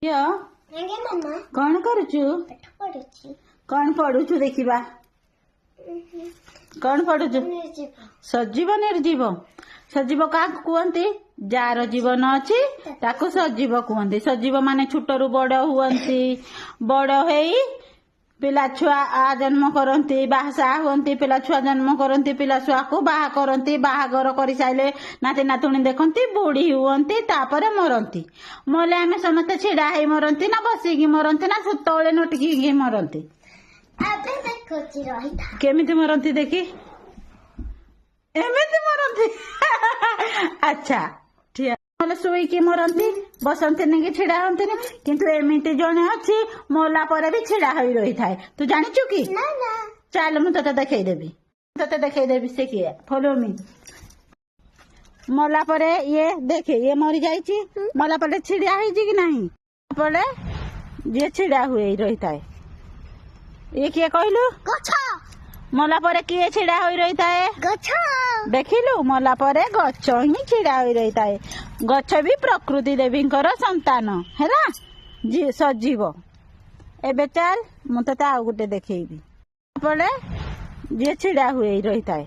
ଝିଅ। ଆଜ୍ଞା ମାମା। କଣ କରୁଛୁ? ପାଠ ପଢୁଛି। କଣ ପଢୁଛୁ ଦେଖିବା। କଣ ପଢୁଛୁ? ନିର୍ଜୀବ। ସଜୀବ, ନିର୍ଜୀବ। ସଜୀବ କାହାକୁ କୁହନ୍ତି? ଯାହାର ଜୀବନ ଅଛି ତାକୁ ସଜୀବ କୁହନ୍ତି। ସଜୀବ ମାନେ ଛୋଟରୁ ବଡ ହୁଅନ୍ତି, ବଡ ହେଇ ପିଲା ଛୁଆ ଜନ୍ମ କରନ୍ତି, ବାହା ସାହା ହୁଅନ୍ତି, ପିଲା ଛୁଆ ଜନ୍ମ କରନ୍ତି, ପିଲା ଛୁଆକୁ ବାହା କରନ୍ତି, ବାହାଘର କରିସାରିଲେ ନାତି ନାତୁଣୀ ଦେଖନ୍ତି, ବୁଢୀ ହୁଅନ୍ତି, ତାପରେ ମରନ୍ତି। ମଲେ ଆମେ ସମସ୍ତେ ଛିଡା ହେଇ ମରନ୍ତି ନା ବସିକି ମରନ୍ତି ନା ତଳେ ନଟିକି ମରନ୍ତି? ଏବେ ଦେଖୁଛି, ରହିଥା। କେମିତି ମରନ୍ତି ଦେଖି। ଏମିତି ମରନ୍ତି। ଆଚ୍ଛା, ଠିଆ ନହେଲେ ଶୋଇକି ମରନ୍ତି, ବସନ୍ତିନି କି ଛିଡା ହୁଅନ୍ତିନି। କିନ୍ତୁ ଏମିତି ଜଣେ ଅଛି, ମଲା ପରେ ବି ଛିଡା ହୋଇ ରହିଥାଏ। ତୁ ଜାଣିଛୁ କି? ନା ନା। ଚାଲ, ମୁଁ ତତେ ଦେଖେଇଦେବି, ତତେ ଦେଖେଇଦେବି ସେ କିଏ। Follow me. ମଲା ପରେ ଇଏ ଦେଖେ, ଇଏ ମରି ଯାଇଛି, ମଲା ପରେ ଛିଡା ହେଇଛି କି ନାହିଁ? ପରେ ଯିଏ ଛିଡା ହୁଏ ରହିଥାଏ, ଇଏ କିଏ କହିଲୁ? ଗଛ। ମଲା ପରେ କିଏ ଛିଡା ହୋଇ ରହିଥାଏ? ଗଛ। ଦେଖିଲୁ, ମଲା ପରେ ଗଛ ହିଁ ଛିଡା ହୋଇ ରହିଥାଏ। ଗଛ ବି ପ୍ରକୃତି ଦେବୀଙ୍କର ସନ୍ତାନ ହେଲା, ସଜୀବ। ଏବେ ଚାଲ, ମୁଁ ତତେ ଆଉ ଗୋଟେ ଦେଖେଇବି। ପରେ ଯିଏ ଛିଡା ହୁଏ ରହିଥାଏ,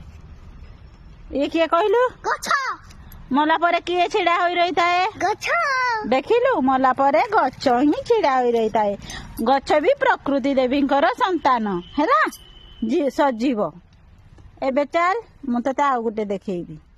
ଇଏ କିଏ କହିଲୁ? ଗଛ। ମଲା ପରେ କିଏ ଛିଡା ହୋଇ ରହିଥାଏ? ଗଛ। ଦେଖିଲୁ, ମଲା ପରେ ଗଛ ହିଁ ଛିଡା ହୋଇ ରହିଥାଏ। ଗଛ ବି ପ୍ରକୃତି ଦେବୀଙ୍କର ସନ୍ତାନ ହେଲା, ସଜୀବ। ଏବେ ଚାଲ, ମୁଁ ତତେ ଆଉ ଗୋଟେ ଦେଖେଇବି।